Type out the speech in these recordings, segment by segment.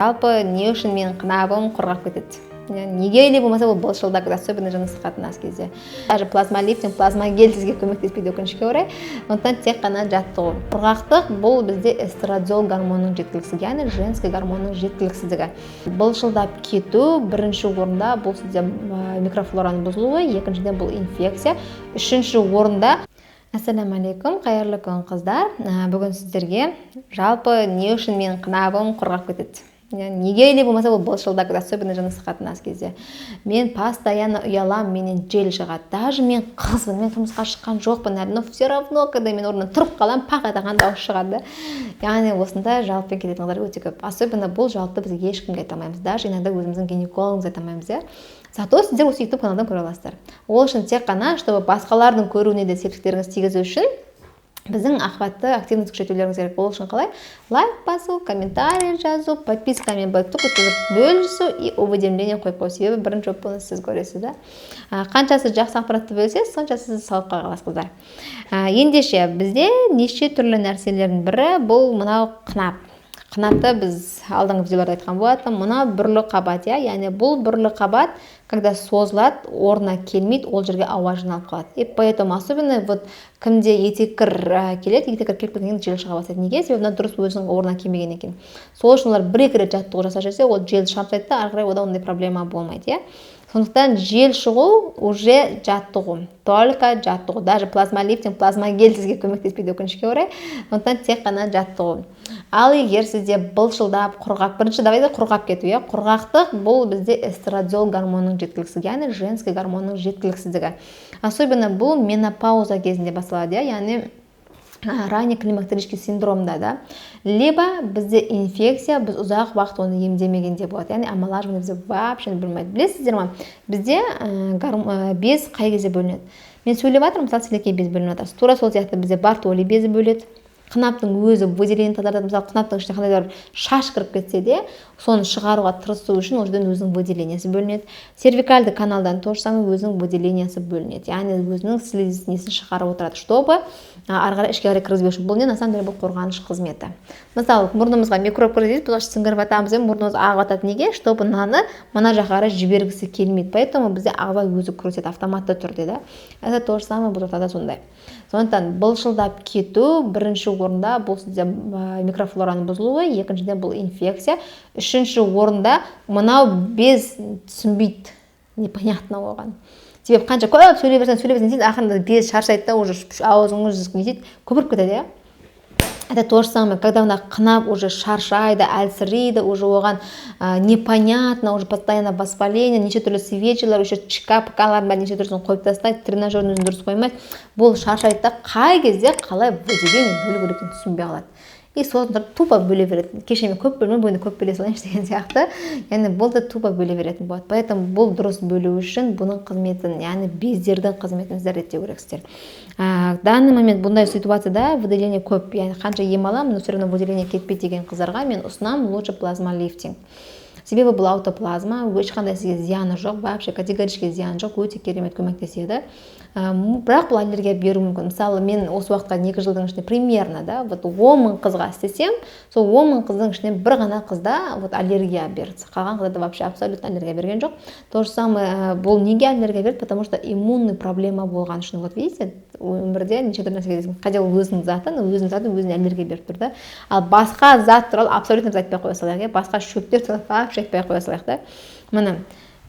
Жалпы, не үшін менің қынабым құрғап кетеді? Неге или болмаса ол былшылдап, особенно жыныстық қатынас кезде? Даже плазмолифтинг, плазмогель сізге көмектеспейді, өкінішке орай. Сондықтан тек қана жаттығу. Құрғақтық — бұл бізде эстрадиол гормонының жеткіліксіздігі, яғни женский гормонның жеткіліксіздігі. Былшылдап кету бірінші орында бұл сізде микрофлораның бұзылуы, екіншіден, бұл инфекция, үшінші орында. Ассаляму алейкум, қайырлы күн, қыздар! Бүгін сіздерге жалпы не үшін менің қынабым құрғап кетеді, неге или болмаса ол былшылдап, особенно жыныстық қатынас кезде? Мен постоянно ұяламын, менен жел шығады. Даже мен қызбын, мен тұрмысқа шыққан жоқпын әлі, но все равно, когда мен орнымнан тұрып қаламын, пақ етаған дауыс шығады да. Яғни осындай жалобамен келетін қыздар өте көп. Особенно бұл жалобаны біз ешкімге айта алмаймыз, даже иногда өзіміздің гинекологымызға айта алмаймыз, иә. Зато сіздер осы Ютуб каналдан көре аласыздар. Ол үшін тек қана, чтобы басқалардың көруіне де септіктеріңіз тигізу үшін, біздің охватты, активность күшейтулеріңіз керек. Ол үшін қалай? Лайк басу, комментарий жазу, подпискамен бір тук өткізіп бөлісу и уведомление қойып қою, себебі бірінші болып бұны сіз көресіз да. Қаншасы жақсы ақпаратты бөлсеңіз, соншасы сіз сауапқа қаласыз, қыздар. Ендеше бізде неше түрлі нәрселердің бірі бұл мынау қынап. Қынапты біз алдыңғы видеоларда айтқан болатынмын. Мынау бүрлі қабат, иә. Яғни бұл бүрлі қабат, когда созылады, орнына келмейді, ол жерге ауа жиналып қалады. И поэтому, особенно вот кімде етеккір келеді, етеккір келіп кеткеннен кейін жел шыға бастайды. Неге? Себебі мына дұрыс өзінің орнына келмеген екен. Сол үшін олар бір екі рет жаттығу жасап жіберсе, ол желді шығарып тастайды да, ары қарай одан ондай проблема болмайды, иә. Сондықтан жел шығу уже жаттығу, только жаттығу. Даже плазмолифтинг, плазмогель сізге көмектеспейді, өкінішке орай. Сондықтан тек қана жаттығу. Ал егер сізде былшылдап, құрғап, бірінші давайте құрғап кету, иә. Құрғақтық — бұл бізде эстрадиол гормонының жеткіліксіздігі, яғни женский гормонның жеткіліксіздігі. Особенно бұл менопауза кезінде басталады, иә, яғни ранний климактерический синдромда да, либо бізде инфекция, біз ұзақ уақыт оны емдемегенде болады, яғни омолаживание бізде вообще білмейді. Білесіздер ма, бізде без қай кезде бөлінеді? Мен сөйлеп жатырмын, мысалы, сілекей без бөлініп жатыр. Тура сол сияқты бізде Бартоли безі бөледі, қынаптың өзі выделение тазартады. Мысалы, қынаптың ішіне қандай да бір шаш кіріп кетсе де, соны шығаруға тырысу үшін ол жерден өзінің выделениесі бөлінеді. Цервикальды каналдан то же самое, өзінің выделениесі бөлінеді, яғни өзінің слиз несін шығарып отырады, чтобы ары қарай ішке қарай кіргізбеу үшін. Бұл не? На самом деле бұл қорғаныш қызметі. Мысалы, мұрнымызға микроб кіргізеді, біз сіңгіріп жатамыз, иә, мұрнымыз ағып жатады. Неге? Чтобы мынаны мына жаққа қарай жібергісі келмейді. Поэтому бізде ағза өзі күреседі автоматты түрде да. Это то же самое бұл жақта да сондай. Сондықтан былшылдап кету бірінші орында бұл сізде микрофлораның бұзылуы, екіншіден, бұл инфекция, үшінші орында мынау без түсінбейді, непонятно оған. Себебі қанша көп сөйлей берсең, сөйлей берсең, ақырында без шаршайды да, уже аузыңыз не істейді, көпіріп кетеді, иә. Это то же самое, когда мына қынап уже шаршайды, әлсірейді, уже оған непонятно, уже постоянно воспаление, неше түрлі свечилар, еще ЧК ПК-лардың бәрін неше түрлісін қойып тастайды, тренажердің өзін дұрыс қоймайды. Бұл шаршайды да, қай кезде қалай выделение бөлу керек екенін түсінбей қалады. И сосын тұрып тупо бөле береді. Кеше мен көп бөлмей, бүгін көп бөле салайыншы деген сияқты. Яғни бұл да тупо бөле беретін болады. Поэтому бұл дұрыс бөлу үшін бұның қызметін, яғни бездердің қызметін сіздер реттеу керексіздер. В данный момент бұндай ситуацияда выделение көп, яғни қанша ем аламын, но все равно выделение кетпейді деген қыздарға мен ұсынамын лучше плазмолифтинг. Себебі бұл аутоплазма, ешқандай сізге зияны жоқ, вообще категорически зияны жоқ, өте керемет көмектеседі. Бірақ бұл аллергия беруі мүмкін. Мысалы, мен осы уақытқа дейін 2 жылдың ішінде примерно да вот 10 000 қызға істесем, сол 10 000 қыздың ішінен бір ғана қызда вот аллергия берді, қалған қыздарда вообще абсолютно аллергия берген жоқ. То же самое, бұл неге аллергия берді? Потому что иммунный проблема болған үшін. Вот видите, өмірде неше түрлі нәрсе кездеседі. Хотя ол өзінің заты, но өзінің заты өзіне аллергия беріп тұр да. Ал басқа зат туралы абсолютно біз айтпай ақ қоя салайық, иә, басқа шөптер туралы вообще айтпай ақ қоя салайық та. Міне,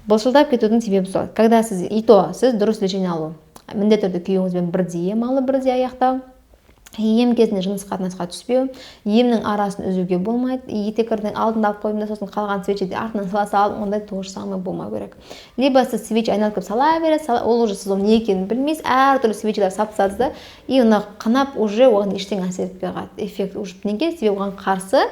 былшылдап кетудің себебі сол, когда сіз, и то сіз дұрыс лечение алу, міндетті түрде күйеуіңізбен бірдей ем алып, бірдей аяқтау, ем кезінде жыныстық қатынасқа түспеу, емнің арасын үзуге болмайды. Етеккірдің алдында алып қойдым да, сосын қалған свечиді артынан сала салдым, ондай то же самое болмау керек. Либо сіз свечи айналып келіп сала бересіз, ол уже сіз оның не екенін білмейсіз, әртүрлі свечилар салып тастадыңыз да, и мына қынап уже оған ештеңе әсер етпей қалады, эффект уже. Неге? Себебі оған қарсы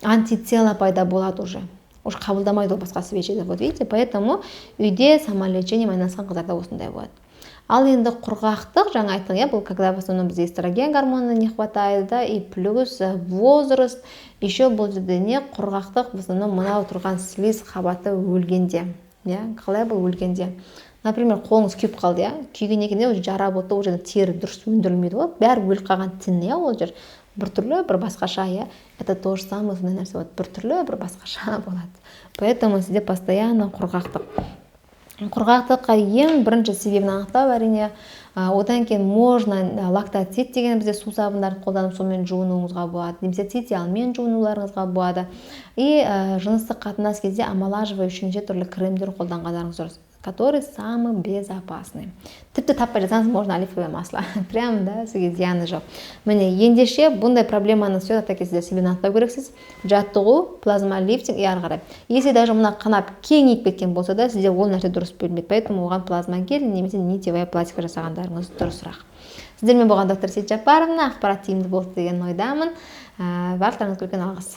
антитела пайда болады, уже қабылдамайды ол басқа свечиді. Вот видите, поэтому үйде самолечениемен айналысқан қыздарда осындай болады. Ал енді құрғақтық, жаңа айттық, иә, бұл когда в основном бізде эстроген гормоны не хватает да, и плюс возраст еще. Бұл жерде не құрғақтық? В основном мынау тұрған слиз қабаты өлгенде, иә. Қалай бұл өлгенде? Например, қолыңыз күйіп қалды, иә. Күйгеннен кейін уже жара болды, ол жерде тері дұрыс өндірілмейді ғой, бәрі өліп қалған тін, иә, ол жер. Біртүрлі, бір басқаша, иә. Это то же самое, сондай нәрсе болады, біртүрлі, бір басқаша болады. Поэтому сізде постоянно құрғақтық. Құрғақтыққа ең бірінші себебін анықтау, әрине. Одан кейін можно лактоцит деген бізде су сабындарды қолданып, сонымен жуынуыңызға болады немесе цитиалмен жуынуларыңызға болады. И жыныстық қатынас кезде омолаживающий неше түрлі кремдер қолданғандарыңыз дұрыс, который самый безопасный. Тіпті таппай жатсаңыз, можно оливковое масло прям, да, сізге зияны жоқ. Міне, ендеше, бұндай проблеманы все таки сіздер себебін анықтау керексіз: жаттығу, плазма лифтинг и ары қарай. Если даже мына қынап кеңейіп кеткен болса да, сізде ол нәрсе дұрыс бөлінбейді, поэтому оған плазма гель немесе нитевая пластика жасағандарыңыз дұрысырақ. Сіздермен болған доктор Сейтжаппаровна. Ақпарат тиімді болды деген ойдамын. Барлықтарыңызға үлкен алғыс.